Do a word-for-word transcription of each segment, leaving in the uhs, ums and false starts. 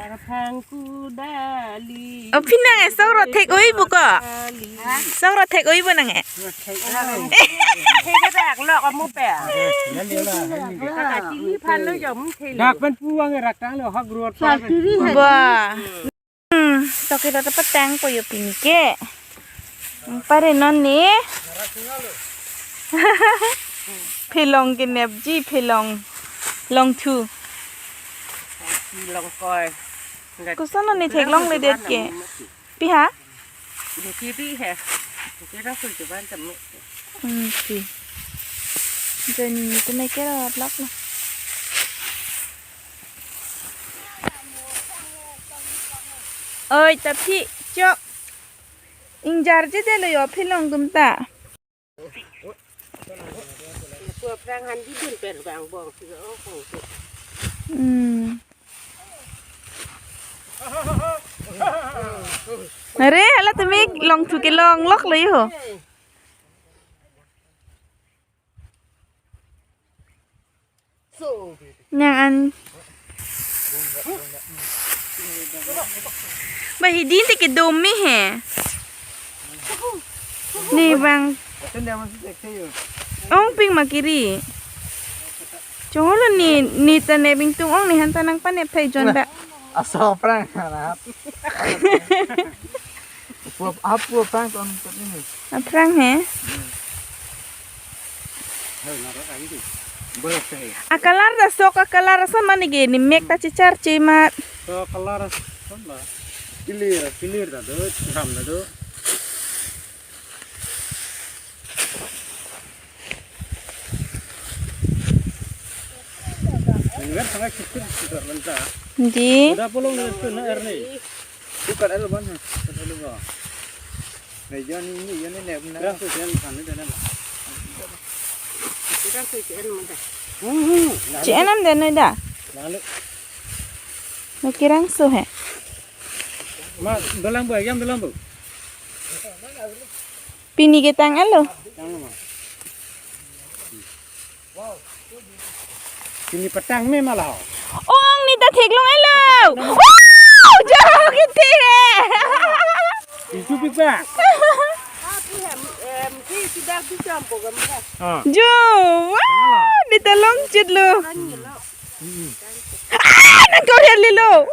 Arphang kudali. O, phi nang e, sok rothek oi bu ko? Kudali. Sok rothek oi bu nang e? Rothek oi. Thek dak lok amu pe. Kaka chini phan lo jom thek. Dak pen puang e, rak tang lo hak ruat pa. Ba. Hmm, sok ilo ta patang po yo pini ke. Pare non ni. Phelong kenepji, phelong. Longthu. Longkoi. Koson non ni theklongledet ke? Pi ha? Ini kibi he. Kira ku juban temu. Hmm, pi. Joni ni tu me kera blok na. Oi, ta phi chok. Ingjarjedetlo yo phelong atum ta. Ko aphrang handi dun pen bang bong si o kong si. Hmm. Are, hala tumi longthu kelong loklo yo. Nang an. Ba hidin te kedom me he. Ni bang. Ong ping ma kiri. Cholo ni, ni ta ne bing tung ong ni han ta nang panep thai jon ba. Aso aphrang na. Apu, apu aphrang ton ini. Aphrang he? Boleh saya. A-color ta sok a-color ason mane ke ni mek ta checharche mat. So color ason ba. Clear, clear ta do, ram ta do. Ngan sangat cukup sudah lengkap. Di. Udah pulang dari sana, Erni. Bukan elu mana? Bukan elu mana? Nah, jangan ini, jangan ini, benar. Berapa sih yang sana dan apa? Kita tuh C N M mana? Hmm, hmm. Nah, C N M dan ada. Lalu. Nukirang so he. Ma, dolang bu, ayam dolang bu. Pini ketang alo. Tang ma. Pini petang me malah. Ong ni ta theklong alo. Wow, jauh gitu he. Itu pipa. Ah. Jo, wow, ni ta longchit lo. Ah, nang kor he lilo.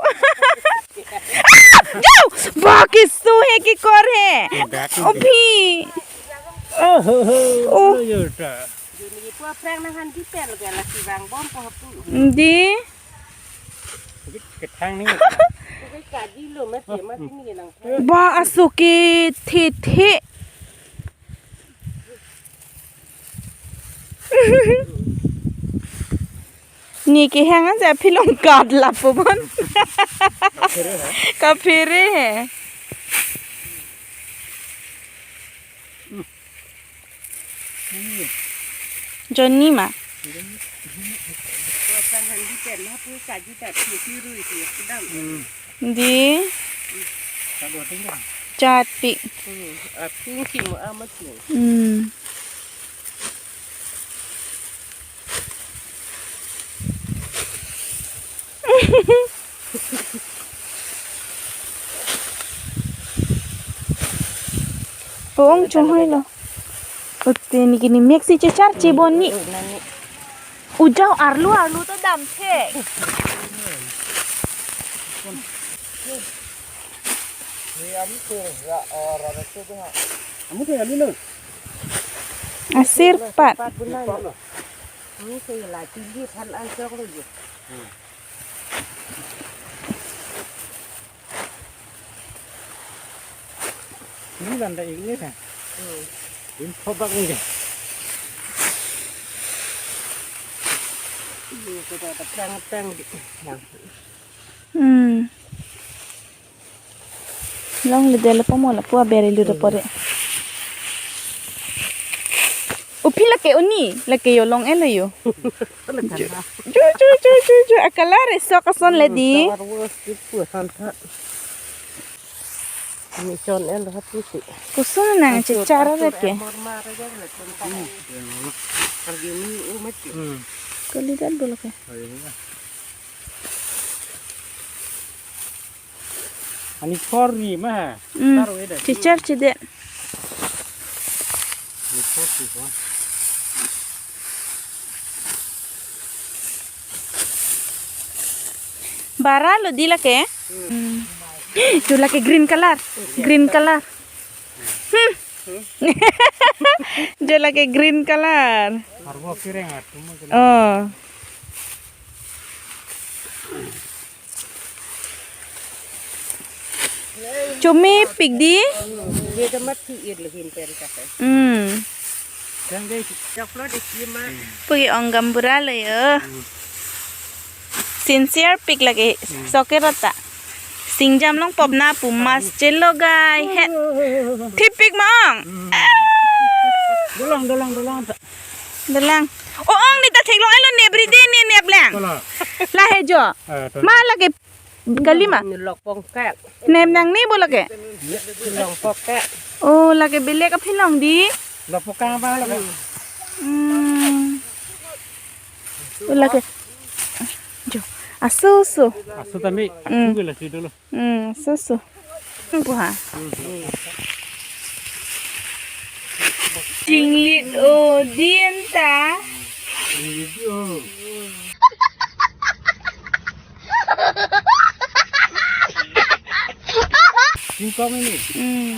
Ah, jo, ba kisu he kikor he. O phi. Oh, ho, ho. Oh. Yo ta. Juni pu aphrang nang han di pel ke laki bang bom po pu. Di. Kethang ni. Ke kaji lo mati mati ni nang. Ba aso ke the the. Ni kehang an ja phelong kat lapu bon. Kaphere he. Joni ma. Di. Chatpi. Hmm. Pong chunghoi lo. Utte ni kini mixi checharche bon ni. Ujau arlu arlu ta damthe. Asirpat. Ini landa ini kan. Hmm. Ini thobak ini. Ini kita petang-petang di. Hmm. Longledet lapu mo lapu aber ilu do pore. O phi lake oni, lake yo long elo yo. Jo, jo, jo, jo, jo. A-color sok ason le di. Ini chon elo hapu si. Koson nang chechar lake. Kalidan dolo ke. Ani chor ri ma ha. Hmm. Chor ri de. Chichar chide. Ani chor ri ko. Bara lo di lake. Hmm. Tu lake green color. Green color. Hmm. Jo lake green color. Harbo kireng atum. Oh. Chomepik di. Dia damat si ir lehin pen kata. Hmm. Yang deh, yang flow deh, dia mah. Pugi ong gaonbura lo yo. Sincere pik lake. Soke rota. Singjam long pop na pu mas chelo gai. He. Thipik ma ong. Dolang, dolang, dolang. Dolang. O ong ni ta theklong elo nep ri de ne nep lang. Kola. Lahei jo. Eh, to. Ma lake kali ma. Lok pong kek. Nep nang ni bo lake. Lok pong kek. Oh, lake belek aphi long di. Lok pong kek apa lake? Hmm. Oh, lake. Jo. Asu su. Asu tami. Hmm. Asu gula si dulu. Hmm, susu. Buha. Chinglit o din ta. Singkong ini. Hmm.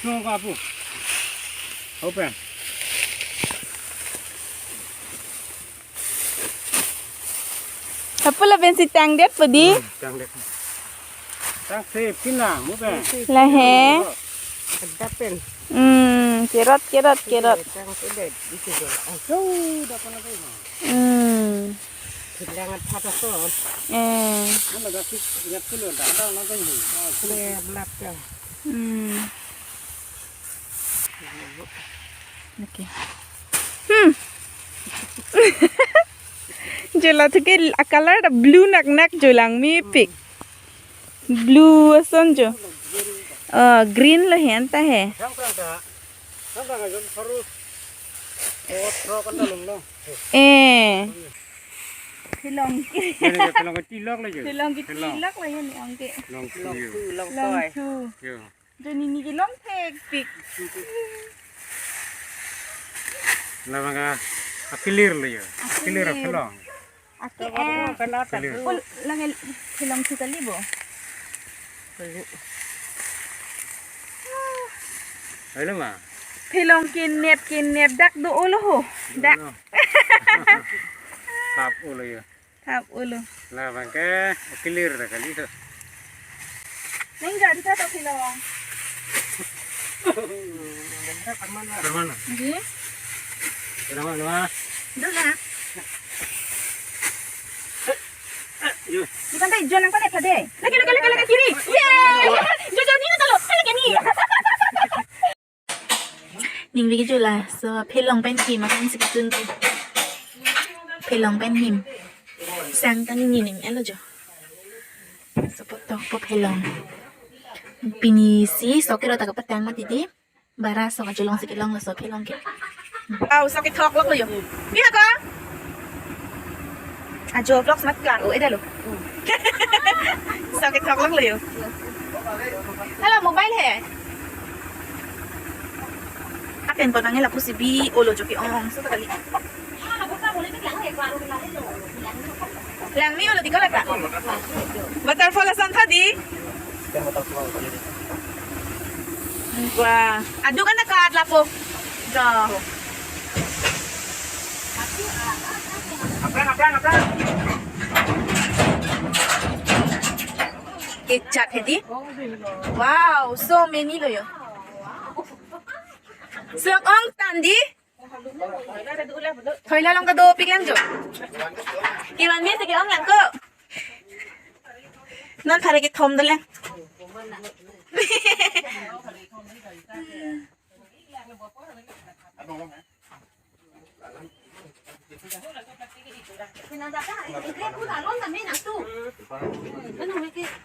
Langsung ke apu. Open. Apu lapen si tangdet po di? Hmm, tangdet. Tang si pinang, mo pen. Lahei. Ada pen. Hmm, kerot, kerot, kerot. Tang si det, itu jo. Oh, dapat apa ini? Hmm. Bilang apa tuh? Eh. Ano dati ingat dulu, dah, dah, nonton ini. Ini belap ya. Hmm. Okay. Hmm. Jo la thuke a color ta blue nak nak jo langmepik. Blue ason jo. Oh, green lo hen ta he. Eh. Philong ke. Ini philong ke tilok lagi. Philong ke tilok lagi ni ong ke. Long tu yo. Long tu. Yo. Joni ni ke long thekpik. Labang ke akilir lo yo. Akilir. Akilir philong. Aki eh. Akilir. Ul lang philong si kali bo. Ayo ma. Philong kinep kinep dak do olo ho. Dak. Thap olo yo. Thap olo. Labang ke akilir dak kali to. Neng jadi satu kilo. Mana? Mana? Di? Mana? Mana? Dula. Yo. Bukan tadi John yang pada tadi. Lagi, lagi, lagi, lagi kiri. Yeay. John, John ini talo. Lagi ni. Ning bigi jula, so philong pen him akan si kitun tu. Philong pen him. Sang kan ni ning elo jo. So potok po philong. Pini si so kiro ta kapatang mati di. Bara so kachelong si kelong lo so philong ke. Au so kethok lok lo yo. Biha ko? Ajo vlogs mat klang o eda lo. So kethok lok lo yo. Hala mobile he. Apen ko nangela pusi bi olo jo ke-ong so kali. Langme olo di ko lata. Waterfall ason tha di. Wah, aduk an kat lapo. Jo. Kechat hedi. Wow, so many lo yo. Sok ong tan di. Thoila along kadopik lang jo. Kiman mi si ke-ong lang ko. Non thare kethom dolang.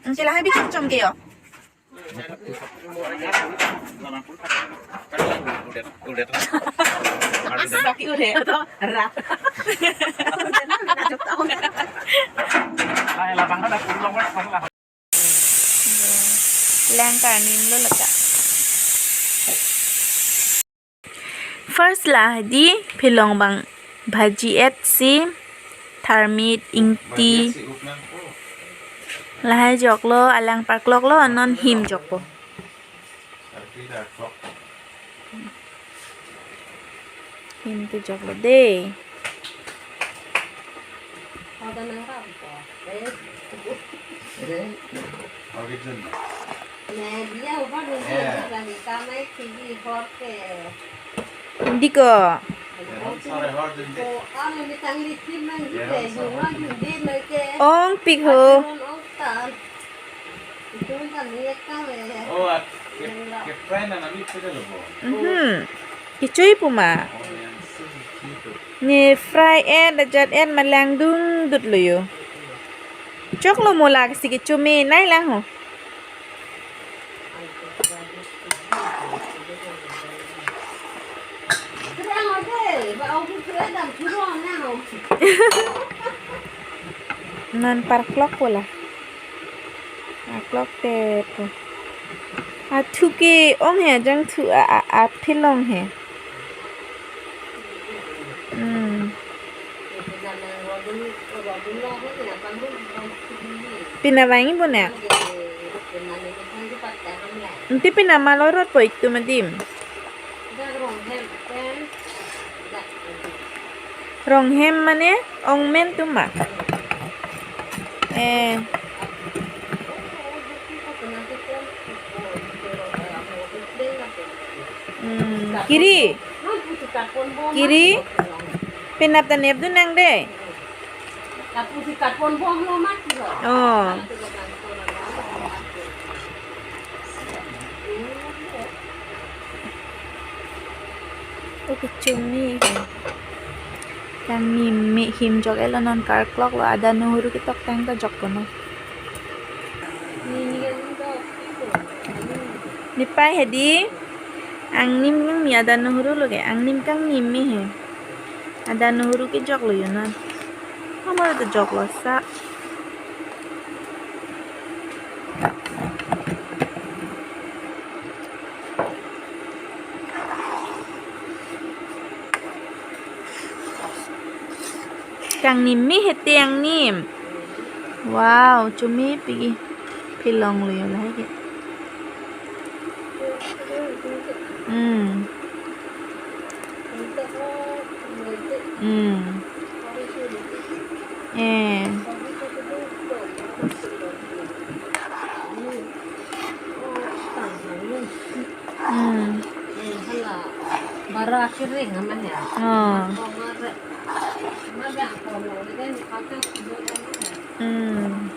Ang sila habi chom ke yo. Udet, udet. Sakit udah. Atau rat. Lang karnim lo lata. First la hedi pilong abang bhaji et si tharmit ingti. Lahai joklo, alang parkloklo, non him jokpo. Him kejoklo dei. Diko. Ongpik ho. Oh, at ke, ke friend na nami pwede lo bo. Mhm. Kechui pu ma. Oh, yang sih gitu. Ne fry et, ajat et, ma langdun dut lo yo. Choklo mo lasi kechumi, nai lang ho. Non parklokpo la. Parklokte po. Athu ke-ong he, jangthu a, a, apilong he. Hmm. Pina vangji bo ne? Nti pina malorot po itum adim. Ronghem mane ongmen atum ma? Eh. Hmm, kiri. Kiri. Penap ta nepdun nang dei. Oh. Oh, kechumi he. Kangnim me him jok-etlo, non karkloklo, ada nohuru ketoktang ta jokpo non. Nepei hedi. Angnim kangmi, ada nohuru lo ke. Angnim kangnim me he. Ada nohuru kejoklo yo non. Hamar ta joklo sa. Kangnim me hete angnim. Wow, chumi pigi pilong lo yo lahai ke. Hmm. Hmm. Eh. Hmm. Bara kering aman ya. Oh. Hmm.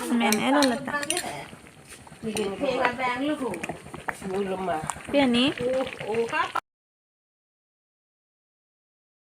Men elo lata. Piani?